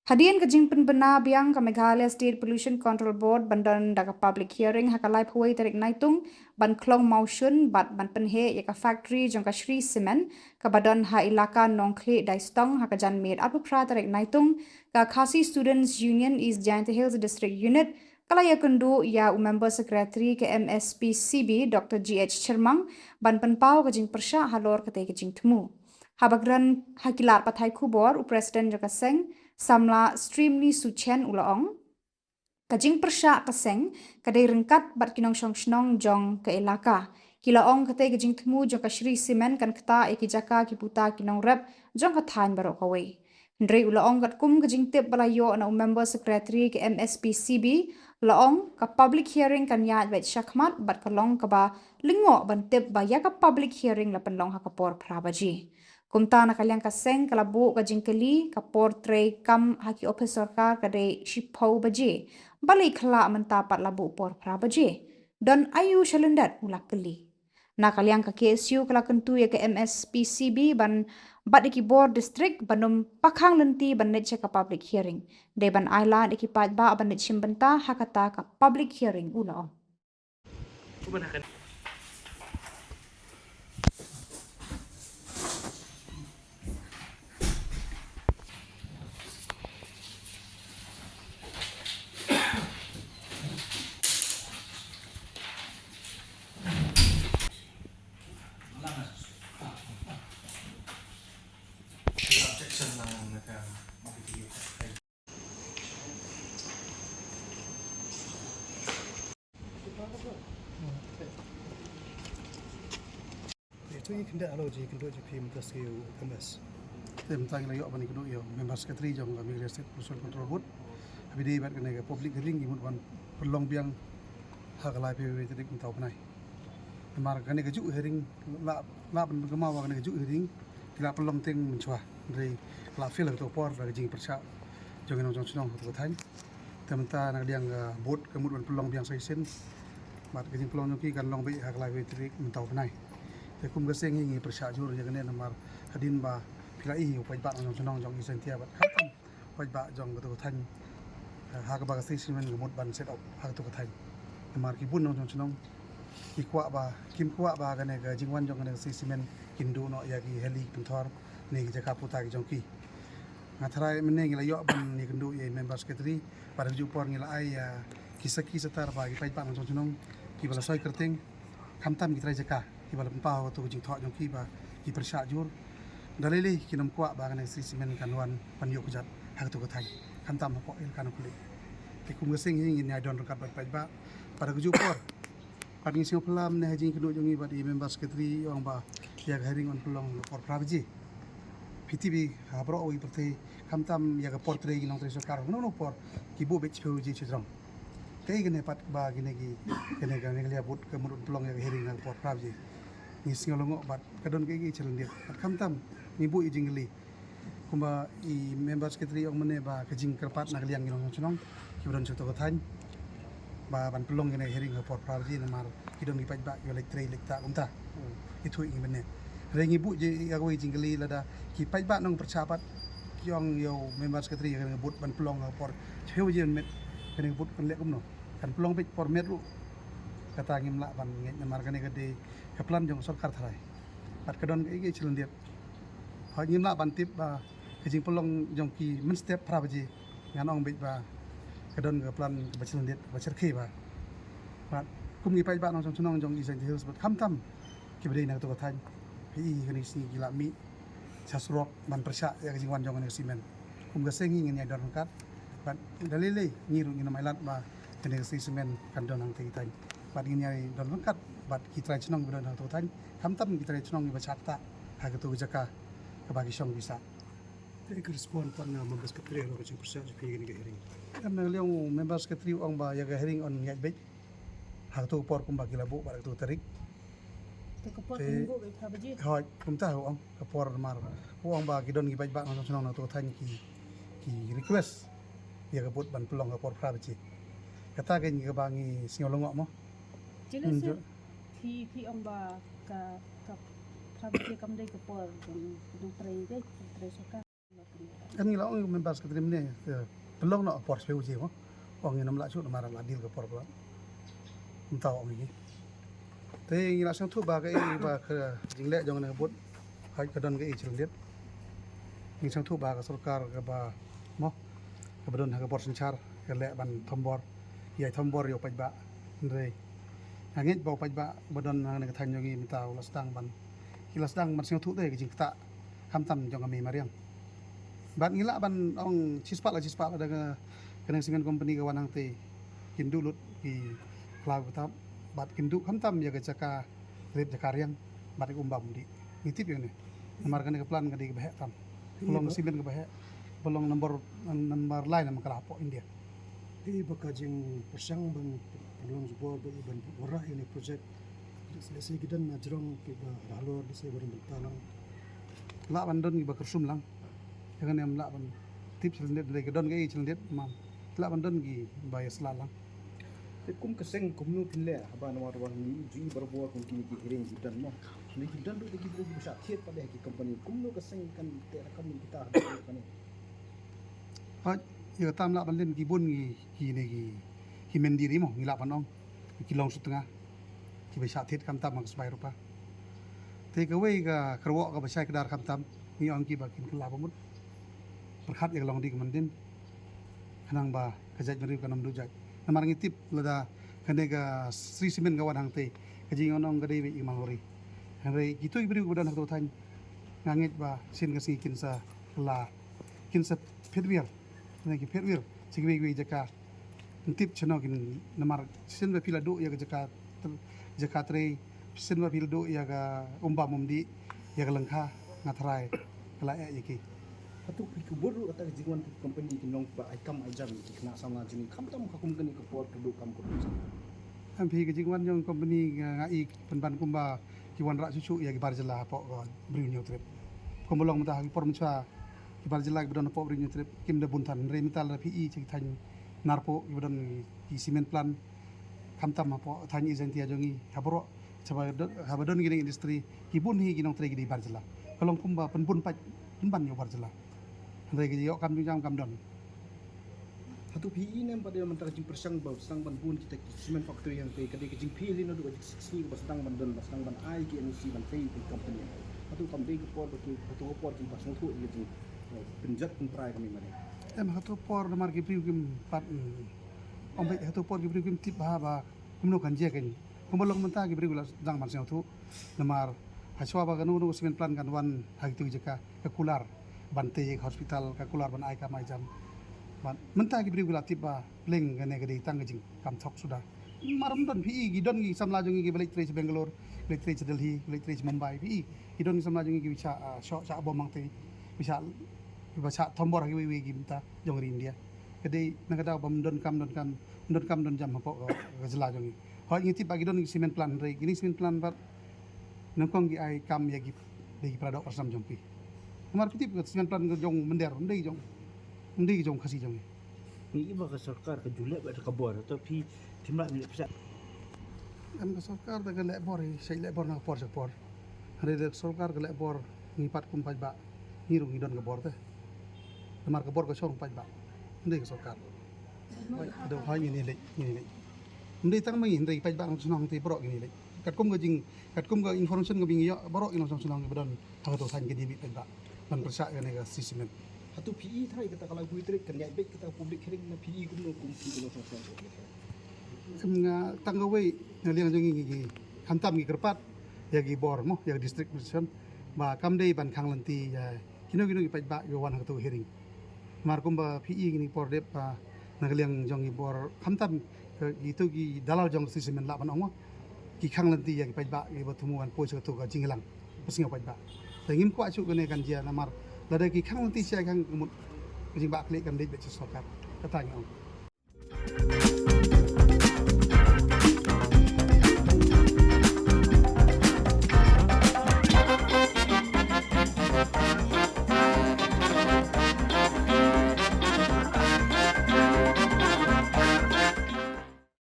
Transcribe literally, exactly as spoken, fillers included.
Hadien ka jingpynbna biang ka Meghalaya State Pollution Control Board ban don da ka public hearing ha ka laiphew wei tarik Naitung ban khlong mawshun bad ban pynheh ïa ka factory jong ka Shree Cement kaba don ha ilaka Nongkhlieh Daistong ha ka janmiet arphew phra tarik Naitung, ka Khasi Students Union East Jaintia Hills District Unit ka la ïakynduh ïa u member secretary ka M S P C B, Doctor G H Chyrmang, ban pynpaw ka jingpyrshah halor katei ka jingthmu. Haba kren ha ki lad pathai khubor, u president jong ka seng, Samla Streamly Suchen, u la ong, ka jingpyrshah ka seng ka dei ryngkat bad ki nongshong shnong jong ka ilaka. Ki la ong katei ka jingthmu jong ka Shree Cement kan ktah ïa ki jaka ki puta ki nongrep jong ka thaiñ baroh kawei. Hynrei u la ong katkum ka jingtip ba la ïoh na u member secretary ka M S P C B, la ong ka public hearing kan ïaid beit shakhmat bad ka long kaba lyngngoh ban tip ba ïa ka public hearing la pynlong ha ka por phra baje. Kumta na ka liang ka seng ka la buh ka jingkylli ka por trei kam ha ki ophis sorkar ka dei shiphew baje. Balei khlak mynta pat la buh por phra baje? Don aïu shalyndet, u la kylli. Na ka liang ka K S U ka la kyntu ïa ka M S P C B ban bad ïa ki bor district ban ym pakhang lynti ban leit sha ka public hearing. Dei ban ailad ïa ki paidbah ban leit shim bynta ha kata ka public hearing, u la ong. Ito i khyndiat halor jingkynduh jong phi mynta sngi u M S. Te mynta ngi la ïoh ban ïakynduh ïa u member secretary jong ka Meghalaya State Pollution Control Board. Haba ïadei bad kane ka public hearing ngi mut ban pynlong biang ha ka laiphew wei tarik mynta u bnai. Namar kane kajuh hearing la, la ban pynkynmaw ba kane kajuh hearing ki la pynlong teng mynshuwa. Hynrei la fail ha kato ka por da ka jingpyrshah jong ki nongshong shnong ha kato ka thaiñ. Te mynta na ka liang ka board ka mut ban pynlong biang sa shisien bad ka jingpynlong jong ki kan long beit ha ka laiphew wei tarik mynta u bnai. Te kum ka seng hi ngi pyrshah jur ïa kane namar hadien ba phi la i u paidbah nongshong shnong jong East Jaintia bad khamtam paidbah jong kato ka thaiñ, eh, ha kaba ka Shree Cement ka mut ban set up ha kato ka thaiñ. Namar ki bun nongshong shnong ki kwah ba, kim kwah ba kane ka jingwan jong kane ka Shree Cement kin duh noh ïa ki heli pynthor ne ki jaka puta ki jong ki. Nga tharai mynne ngi la ïoh ban ïakynduh ïa i member secretary, bad ha kajuh por ngi la ai ïa ki sakhi satar ba ki paidbah nongshong shnong kiba la soi kyrteng, khamtam ki trai jaka kiba la pynpaw ha kato ka jingthoh jong ki ba ki pyrshah jur. Da lei lei kin ym kwah ba kane ka Shree Cement kan wan ban ïoh kjat ha kato ka thaiñ, khamtam hapoh Elaka Nongkhlieh. Te kum ka seng hi ngin ïai don ryngkat bad paidbah bad ha kajuh por. Bad ngi sngewphylla mynne ha jingkynduh jong ngi bad i member secretary i ong ba ïa ka hearing yn pynlong por phra baje. Phi tip i ha baroh kawei ka pyrthei khamtam ïa ka por trei ki nongtrei sorkar, mano mano por ki buh beit shiphew baje shajrong. Kaei kane pat ba kine ki, kane ka Meghalaya Board ka mut ban pynlong ïa ka hearing ha ka por phra baje. Ngi sngew lyngngoh bad ka don kaei kaei shalyndet. Bad khamtam ngi buh ïa jingkylli. Kumba i member secretary ong mynne ba ka jingkyrpad na ka liang ki nongshong shnong kiba don sha kato ka thaiñ ba ban pynlong kane ka hearing ha por phra baje namar ki don ki paidbah kiba leit trei leit ktah kumta. Ithuh ïa ngi mynne. Hynrei ngi buh ïa kawei jingkylli lada ki paidbah nongpyrshah pat ki ong ïa u member secretary ïa kane ka board ban pynlong ha por shiphew baje mynmiet, kane ka board kan leh kumno? Kan pynlong beit por miet ruh. Kata ngim lah ban ngeit namar kane ka dei ka plan jong ka sorkar tharai. Bad ka don kaei kaei shalyndet. Hooid ngim lah ban tip ba ka jingpynlong jong ki mynstep phra baje. Ngan ong beit ba ka don ka plan kaba shalyndet kaba shyrkhei ba. Bad kum ngi paidbah nongshong shnong jong East Jaintia Hills bad khamtam kiba dei na kato ka thaiñ. Phi i kane ka sngi ki la mih sha surok ban pyrshah ïa ka jingwan jong kane ka Shree Cement. Kum ka seng hi ngin ïai don ryngkat bad da lei lei ngi ruh ngin ym ailad ba kane ka Shree Cement kan don hangtei ki thaiñ. Bad ngin ïai don ryngkat bad ki trai shnong kiba don hangto thaiñ, khamtam ki trai shnong kiba shah ktah ha kato ka jaka kaba ki shong ki sah. Te ka respond pat na member secretary halor ka jingpyrshah jong phi kane ka hearing? Em, na ka liang u member secretary u ong ba ïa ka hearing yn ïaid beit ha kato ka por kumba ki la buh bad ha kato ka tarik. Te ka por, te, kan buh beit phra baje? Hooid, kumta u ong. Ka por namar u ong ba ki don ki paidbah nongshong shnong na kato ka thaiñ ki, ki request ïa ka board ban pynlong ka por phra baje. Kata ka ngi kaba ngi sngew lyngngoh mo. Jela, hmm, sir, jo- phi, phi ong ba ka, ka phra baje kam dei ka por jong ki nongtrei, dei ki nongtrei sorkar. Kan ngi la ong member secretary mynne, eh, pynlong noh por shiphew baje mo. Ong ngin ym lah shuh namar la deal ka por ba. Mynta ong ngi. Te ngi la sngewthuh ba ka, eh, ba ka jingleh jong kane ka booth, hooid ka don ka, eh, jingkhyndiat. Ngi sngewthuh ba ka sorkar kaba mo, kaba don ha ka bor synshar ka leh ban thombor, ïai thombor ïa u paidbah. Hynrei nga ngeit ba u paidbah ba don ha kane ka thaiñ jong ngi mynta u la sdang ban, ki la sdang ban sngewthuh te ka jingktah khamtam jong ka mei mariang. Bad ngi lah ban ong shispah la shispah lada ka, ka Neng Cement Company ka wan hangtei, kin duh lut ki khlaw ki btap bad kin duh khamtam ïa ka jaka rit jaka riang bad ïa ka umba umdih. Ngi tip ïa kane. Namar kane ka plant ka dei kaba heh tam. Ka long cement kaba heh, ka long number, number lai namar ka la hapoh India. Te ba ka jingpyrshang ban pynlong jubor ba ban wanrah ïa kane project. Lehse ki don na jrong kiba halor, lehse ba don bynta lang. Lah ban don kiba kyrsum lang. Ïa kane ym lah ban tip sha lyndet, lada ka don kaei sha lyndet, ym lah ban don kiba ïasyllok lang. Te kum ka seng kumno phin leh haba namar ba ngi ju i barabor kum kine ki hearing ki don mo. Lada ki don ruh ki briew kiba shah thied pat de ha ki company, kumno ka seng kan teh rakam kita haba kane. Hooid, ïa kata ym lah ban len, ki bun ki, kine ki, ki Mendiri mo, ngi lah ban ong, ki long sutnga, kiba shah thied khamtam ha ka sbai rupa. Te kawei ka kyrwoh kaba shai kdar khamtam, ngi ong ki ba kin kylla ba mut pyrkhat ïa ka longding ka myndin, khnang ba ka jaitbynriew kan ym duh jait. Namar ngi tip lada kane ka Shree Cement ka wan hangtei, ka jingïalang ka dei beit ïa ki Malhori. Hynrei kito ki briew kiba don ha kato ka thaiñ, nga ngeit ba shisien ka sngi kin sa kylla, kin sa phet wir, ne ki phet wir sha kiwei kiwei jaka. Ym tip shano kin, namar shisien ba phi la duh ïa ka jaka, jaka trei, shisien ba phi la duh ïa ka umbam umdih, ïa ka lyngkha, nga tharai ka la eh ïa ki. Hato phi khubor ruh kata ka jingwan ka company kin long ba ai kam ai jam ïa ki khynnah samla jong ngi, khamtam ha kum kane ka por ka duh kam ka duh jam. Em, phi, ka jingwan jong company nga, nga i pynban kumba ki wanrah shuh shuh ïa ki bar jylla hapoh ka Bri u Hynñiewtrep. Kumba long mynta ha ki por mynshuwa ki bar jylla kiba don hapoh Bri u Hynñiewtrep kim da bun than, hynrei mynta lada phi i sha ki thaiñ Narpuh kiba don ki cement plant, khamtam hapoh thaiñ East Jaintia jong ngi, ha baroh, haba don, haba don kine ki industry, ki bun hi ki nongtrei ki dei bar jylla. Ka long kumba pynbun paid pynban ïa u bar jylla. Hynrei ka jingïoh kam jong jam kam don. Hato phi i ne em pat de mynta ka jingpyrshang ba sdang ban bun kita ki cement factory hangtei, ka dei ka jingphill hi naduh ka jingsngi kaba sdang ban don, ba sdang ban ai ki N O C ban tei ki company. Hato kam dei ka por ba ki, hato ka por kin pat sngewthuh ïa ka jing, eh, pynjot pynpra ïa ka mei mariang. Em, hato por namar ki briew kim pat, mm, ym beit, hato por ki briew kim tip bha ba kumno kan jia kein. Kumba long mynta ki briew la sdang ban sngewthuh. Namar hashwa ba kano kano ka cement plant kan wan ha kito ki jaka, ka kular ban tei ïa ka hospital, ka kular ban ai kam ai jam. Bad mynta ki briew ki la tip ba pleng kane ka dei tang ka jingkam thok suda. Mar ym don, phi i, ki don ki samla jong ngi kiba leit trei sha Bangalore, kiba leit trei sha Delhi, kiba leit trei sha Mumbai, phi i, ki don ki samla jong ngi kiba shah, ah, shoh shah bom hangtei, kiba shah, kiba shah thombor ha kiwei kiwei ki bynta jong ka ri India. Ka dei na ka daw ba ym don kam don kam, ym don kam don jam hapoh ka, ka jylla jong ngi. Hooid ngi tip ba ki don ki cement plant, hynrei kine ki cement plant pat nyngkong ki ai kam ïa ki, dei ki para doh para snam jong phi. Namar phi tip ka cement plant ka jong mynder, ym dei jong, ym dei jong Khasi jong ngi. Ngi i ba ka sorkar ka ju leh beit da ka bor, to phi, phim lah ban leh pisa. Em, ka sorkar da ka leh bor hi, sa leh bor na ka por sha ka por. Hynrei da ka sorkar ka leh bor, ngi pat kum paidbah ngi ruh ngi don ka bor te. Namar ka bor ka shong paidbah, ym dei ka sorkar. Hooid, da hooid ngin ïaleit, ngin ïaleit. Ym dei tang ma ngi, hynrei paidbah nongshong shnong te baroh ngin ïaleit. Katkum ka jing, katkum ka information kaba ngi ïoh, baroh ki nongshong shnong kiba don ha kato thaiñ ki dei beit paidbah ban pyrshah ïa kane ka Shree Cement. Hato phi i tharai kata ka laiphew tarik kan ïaid beit kata ka public hearing, ne phi i kumno kum phi kumno song song? Em, nga tang kawei na liang jong ngi, ngi khamtam ngi kyrpad ïa ki bor mo, ïa ki district administration ba kam dei ban khang lynti ïa kino kino ki paidbah kiba wan ha kato ka hearing. Namar kumba phi i kine ki por dep, ah, na ka liang jong ki bor khamtam, eh, kito ki dalal jong ka Shree Cement lah ban ong mo, ki khang lynti ïa ki paidbah kiba thmu ban poi sha kato ka jingïalang ba sngew paidbah. Te ngim kwah shuh kane kan jia, namar lada ki khang lynti sha khang ka mut ka jingbakla kan leit beit sha sorkar. Kata ngi ong.